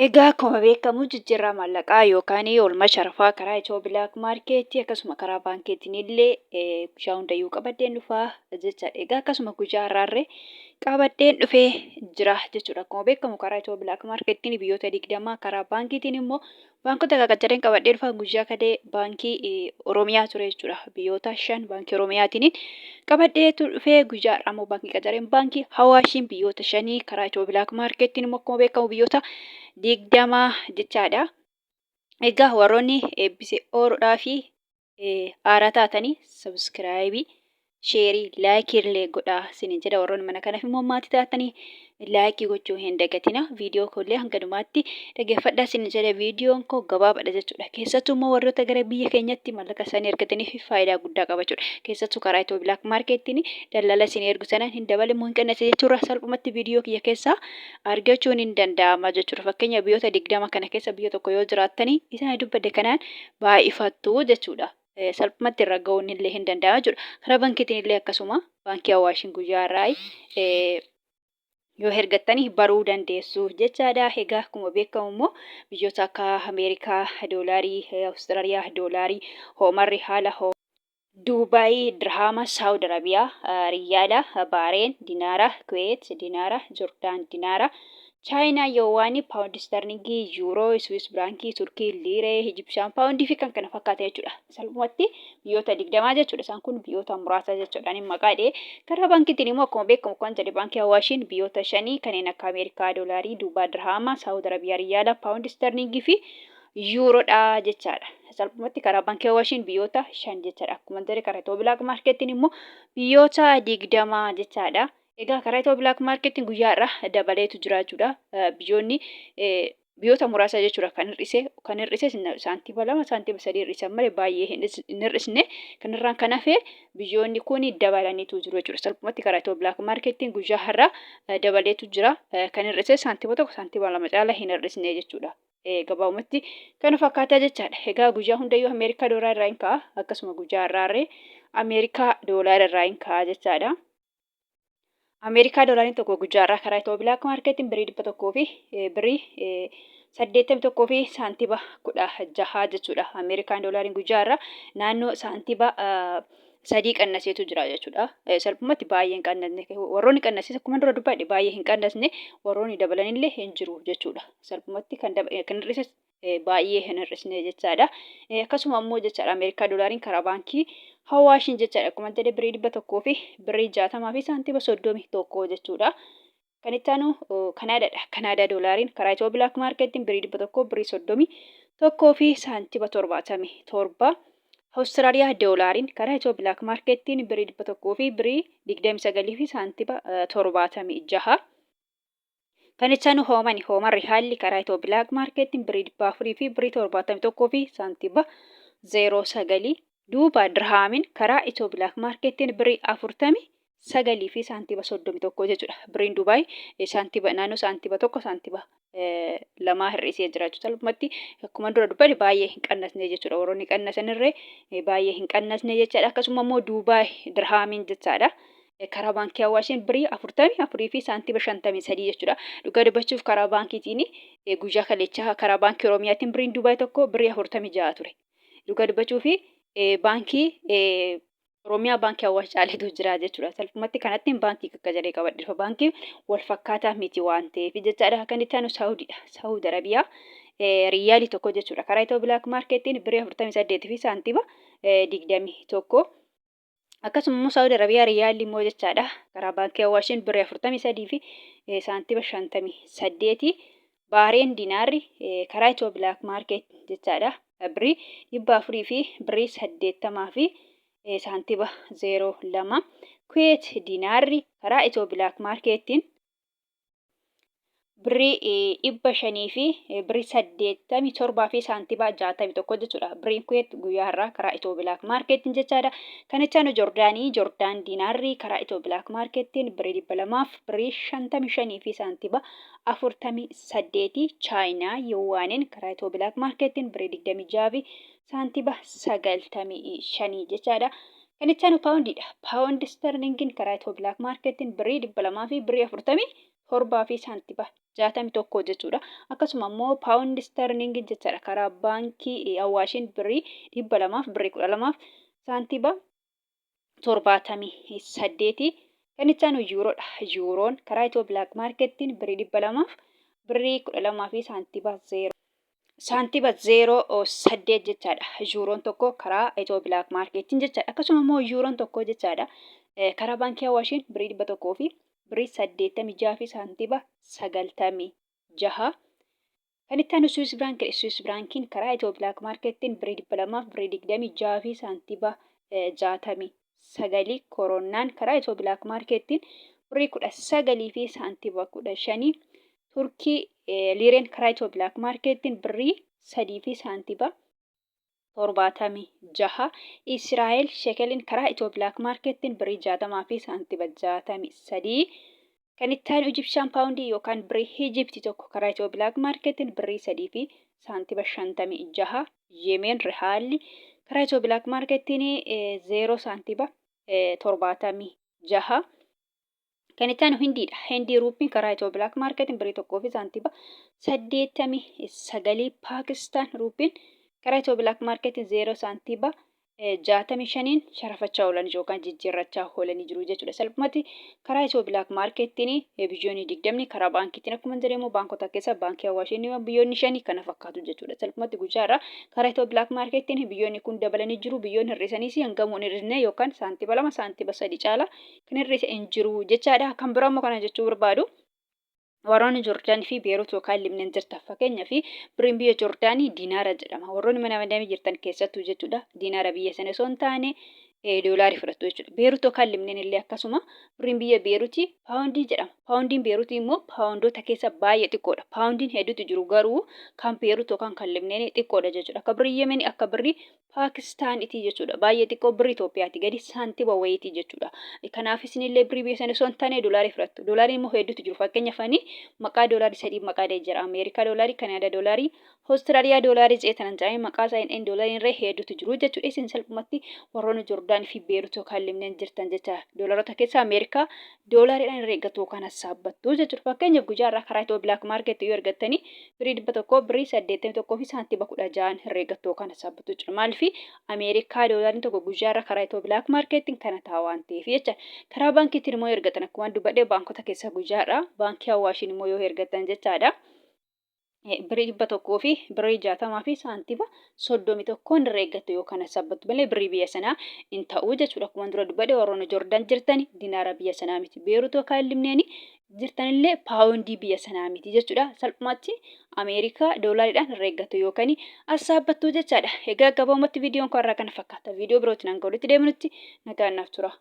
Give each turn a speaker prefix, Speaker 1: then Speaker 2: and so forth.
Speaker 1: Egaa akkuma beekamu jijjiirraa maallaqaa yookaan oolmaa sharafaa karaa Itiyoo Bilaak Maarkeetii akkasuma karaa baankiitiin illee guyyaa hundayyuu qabadheen dhufaa jechaadha. Egaa akkasuma guyyaa har'aarree qabadheen dhufee jira jechuudha. Akkuma beekamu karaa Itiyoo Bilaak Maarkeetiin biyyoota 20, karaa baankiitiin immoo Baankota qaqaccareen qabadhee dhufa. Guyyaa kalee baankii Oromiyaa ture jechuudha. Biyyoota 5 baankii Oromiyaatiin qabadheetu dhufee, guyyaa har'aa immoo baankii qacareen baankii Hawaashiin biyyoota 5, karaa Itiyoo Bilaak Maarkeettiin immoo akkuma beekamu biyyoota 20 jechaadha. Egaa warroonni eebbise ooluudhaa fi haaraa taatanii sabiskiraayibii, sheerii, laayikii illee godhaa isiniin jedha. Warroonni mana kanaaf immoo maatii taatanii laayikii gochuu hin dagatina. Viidiyoo koo illee hanga dhumaatti dhaggeeffadhaa isiniin jedha. Viidiyoon koo gabaabaadha jechuudha. Keessattuu immoo warroota gara biyya keenyatti maallaqa isaanii argataniif faayidaa guddaa qaba jechuudha. Keessattuu karaa Itiyoo Bilaak Maarkeettiin dallala isin ergu sanaan hin dabale immoo hin qannase jechuurraa salphumatti viidiyoo kiyya keessaa argachuun hin danda'ama jechuudha. Fakkeenya biyyoota 20 kana keessa biyya tokko yoo jiraattanii isaan dubbadde kanaan baay'ifattu jechuudha. Salphumatti irra ga'uun illee hin danda'ama jechuudha. Karaa baankiitiin illee akkasuma baankii Awaashiin guyyaa har'aa yoo ergattanii baruu dandeessu jechaadha. Egaa akkuma beekamu immoo biyyoota akka Ameerikaa doolaarii, Awustiraaliyaa doolaarii, hoomarri haala hoo. Duubaay Dirhaama, Saawud Arabiyaa Riyaala, Baareen Dinaara, Kuweet Dinaara, Jordaan Dinaara, Chaayinaa Yoowaanii, Paawundi Isterlingii, Yuuroo, Swiss Biraankii, Turkii Liiree, Ijibshaan Paawundii fi kan kana fakkaatan jechuudha. Salphumatti biyyoota 20 jechuudha. Isaan kun biyyoota muraasa jechuudha. Ani maqaa dhee karaa baankiitiin immoo akkuma beekamu kan jedhe baankii Awaashiin biyyoota shanii kanneen akka Ameerikaa Doolaarii, Duubaa Dirhaama, Saawud Arabiyaa Riyaala, Paawundi Isterlingii fi Yuuroodha jechaadha. Salphumatti karaa baankii Awaashiin biyyoota 5 jechaadha. Akkuma jedhe karaa Itiyoo Bilaak Maarkeettiin immoo biyyoota 20 jechaadha. Egaa karaa Itiyoo Bilaak Maarkeettiin guyyaa irraa dabaleetu jira jechuudha. Biyyoonni biyyoota muraasa jechuudha kan hir'ise, kan hir'ise saantima 2, saantima 3 hir'isan malee baay'ee hin hir'isne. Kanarraan kan hafe biyyoonni kun dabalaniitu jiru jechuudha. Salphumatti karaa Itiyoo Bilaak Maarkeettiin guyyaa har'aa dabaleetu jira. Kan hir'ise saantima 1, saantima 2 caala hin hir'isne jechuudha. Gabaabumatti kana fakkaataa jechaadha. Egaa guyyaa hundayyuu Ameerikaa doolaara irraa hin ka'a. Akkasuma guyyaa har'aarree Ameerikaa doolaara irraa hin ka'a jechaadha. Ameerikaa doolaariin tokko guyyaa har'aa karaa Itiyoo Bilaak Maarkeetiin birrii 100 fi birrii 81 fi saantiba 16 jechuudha. Ameerikaan doolaariin guyyaa har'aa naannoo saantiba 3 qannaseetu jira jechuudha. Salphumatti baay'ee hin qannasne. Warroonni qannases akkuma dura dubbadhe baay'ee hin qannasne, warroonni dabalanillee hin jiru jechuudha. Salphumatti kan kan hir'ises baay'ee hin hir'isne jechaadha. Akkasuma immoo jechaadha Ameerikaa doolaariin karaa baankii Hawaashiin jechaadha. Akkuma jedhe birrii 100 fi birrii 60 fi saantima 31 jechuudha. Kan itti aanu Kanaadaadha. Kanaadaa doolaariin karaa Itiyoo Bilaak Maarkeettiin birrii 100 birrii 31 fi saantima 77. Awustiraaliyaa doolaariin karaa Itiyoo Bilaak Maarkeettiin birrii 100 fi birrii 29 fi saantima 76. Kan itti aanu Hoomani. Hooman Rihaalli karaa Itiyoo Bilaak Maarkeettiin birrii 400 fi birrii 71 fi saantima 09. Duuba Dirhaamin karaa Itiyoo Bilaak Maarkeettiin birrii 49 fi saantima 31 jechuudha. Birriin Dubaay saantima naannoo saantima 1, saantima 2 hir'isee jira jechuudha. Salphumatti akkuma dura dubbadhe baay'ee hin qannasne jechuudha. Warroonni qannasanirree baay'ee hin qannasne jechaadha. Akkasuma immoo Duubaay Dirhaamiin jechaadha. Karaa baankii Awaashiin birrii 44 fi saantima 53 jechuudha. Dhugaa dubbachuuf karaa baankiitiin guyyaa kaleechaa karaa baankii Oromiyaatiin birriin Duubaay tokko birrii 46 ture. Dhugaa dubbachuu fi baankii Oromiyaa baankii Awaash caaleetu jira jechuudha. Salphumatti kanatti baankii kakka jedhee qabadhe dhufa. Baankii wal fakkaataa miti waan ta'eef jechaadha. Kan itti aanu Saawudiidha. Saawud Arabiyaa riyyaalii tokko jechuudha. Karaa Itiyoo Bilaak Maarkeettiin birrii 48 fi saantima 21. Akkasuma immoo Saawud Arabiyaa riyyaalli immoo jechaadha. Karaa baankii Awaashiin birrii 43 fi saantima 58. Baareen dinaarri karaa Itiyoo Bilaak Maarkeet jechaadha. Birrii 400 fi birrii 80 fi saantiba 02. Kuweet dinaarri karaa Itiyoo Bilaak Maarkeettiin birrii 500 fi birrii 87 fi saantiba 61 jechuudha. Birriin Kuweet guyyaa har'aa karaa Itiyoo Bilaak Maarkeettiin jechaadha. Kan itti aanu Joordaanii, Joordaan dinaarri karaa Itiyoo Bilaak Maarkeettiin birrii 200 fi birrii 55 fi saantiba 48. Chaayinaa Yuwaaniin karaa Itiyoo Bilaak Maarkeettiin birrii 26 fi saantiba 95 jechaadha. Kan itti aanu paawundiidha. Paawundi isterlingiin karaa Itiyoo Bilaak Maarkeettiin birrii 200 fi birrii 7 fi saantiba 61 jechuudha. Akkasuma immoo paawundi isterliingii jechaadha karaa baankii Awaashiin birrii 200 fi birrii 12 saantiba 78. Kan itti aanu yuuroodha. Yuuroon karaa Itiyoo Bilaak Maarkeettiin birrii 200 fi birrii 12 fi saantiba 0. Saantiba 0 8 jechaadha. Yuuroon tokko karaa Itiyoo Bilaak Maarkeettiin jechaadha. Akkasuma immoo yuuroon tokko jechaadha. Karaa baankii Awaashiin birrii 100 fi birrii 86 fi saantiba 96. Kan itti aanu Suwiis Biraankidha. Suwiis Biraankiin karaa Itiyoo Bilaak Maarkeettiin birrii 200 fi birrii 26 fi saantiba 69. Koroonnaan karaa Itiyoo Bilaak Maarkeettiin birrii 19 fi saantiba 15. Turkii Liireen karaa Itiyoo Bilaak Maarkeettiin birrii 3 fi saantiba 76. Israa'el Shekeliin karaa Itiyoo Bilaak Maarkeettiin birrii 60 fi saantiba 63. Kan itti aanu Ijibshaan Paawundii yookaan birrii Hijibti tokko karaa Itiyoo Bilaak Maarkeettiin birrii 3 fi saantiba 56. Yemeen Rihaalli karaa Itiyoo Bilaak Maarkeettiin 0 saantiba 76. Kan itti aanu Hindiidha. Hindii ruupiin karaa Itiyoo Bilaak Maarkeetiin birrii 1 fi saantiba 89. Paakistaan ruupiin karaa Itiyoo Bilaak Maarkeetiin 0 saantiba 65n sharafachaa oolan yookaan jijjiirrachaa oolanii jiru jechuudha. Salphumatti karaa Itiyoo Bilaak Maarkeettiin biyyoonni 20 karaa baankiitiin akkuma jedhamu baankota keessa baankii Awaashiin biyyoonni 5 kana fakkaatu jechuudha. Salphumatti guyyaa irraa karaa Itiyoo Bilaak Maarkeettiin biyyoonni kun dabalanii jiru, biyyoonni hir'isaniis hangamuu hin hir'isne yookaan saantiba 2 saantiba 3 caala kan hir'ise hin jiru jechaadha. Kan biraa immoo kana jechuu barbaadu warroonni Joordaanii fi Beerut yookaan Libneen jirtan fakkeenyaa fi birriin biyya Joordaanii diinaara jedhama. Warroonni mana madamii jirtan keessattuu jechuudha. Diinaara biyya sana osoo hin taane doolaarii fudhattu jechuudha. Beerut yookaan Libneen illee akkasuma birriin biyya Beerutii paawundii jedhama. Paawundiin Beerutii immoo paawundoota keessa baay'ee xiqqoodha. Paawundiin hedduutu jiru garuu kan Beerut yookaan kan Libneen xiqqoodha jechuudha. Akka birrii Yemenii akka birrii Paakistaanitii jechuudha. Baay'ee xiqqoo birrii Itoophiyaati gadi saantiba wayiitii jechuudha. Kanaaf isinillee birrii biyya sana osoo hin taane doolaarii fudhattu. Doolaariin immoo hedduutu jiru. Fakkeenyaaf ani maqaa doolaarii sadii maqaa dhahee jira. Ameerikaa doolaarii, Kanaadaa doolaarii, Austraaliyaa doolaarii jedhee tanan jedhamee maqaa isaa hin dhahin doolaariin irra hedduutu jiru jechuudha. Isin salphumatti warroonni Joordaanii fi Beerut yookaan Libneen jirtan jecha doolaarota keessa Ameerikaa doolaariidhaan irra eeggattu yookaan hassaabbattu jechuudha. Fakkeenyaaf guyyaa irraa karaa Itiyoo Bilaak Maarkeetti yoo ergattanii birrii 100 birrii 81 fi saantiba 16n herreeggattu yookaan hassaabbattu jechuudha. Maaliif Ameerikaa doolaariin tokko guyyaa irraa karaa Itiyoo Bilaak Maarkeettiin kana ta'a waan ta'eef jecha. Karaa baankiitiin immoo ergatan akkuma dubbadhe baankota keessaa guyyaa irraa baankii Awaashiin immoo yoo ergatan jechaadha. Birrii 100 fi birrii 60 fi saantiba 31n irra eeggattu yookaan hassaabbattu malee birrii biyya sanaa hin ta'u jechuudha. Akkuma dura dubbadhe warroonni Joordaan jirtani dinaara biyya sanaa miti. Beerut yookaan Libneeni jirtanillee paawundii biyya sanaa miti jechuudha. Salphumatti Ameerikaa doolaariidhaan irra eeggattu yookaan hassaabbattu jechaadha. Egaa gabaabumatti viidiyoon koo irraa kana fakkaata. Viidiyoo birootiin hanga walitti deebinutti nagaan naaf tura.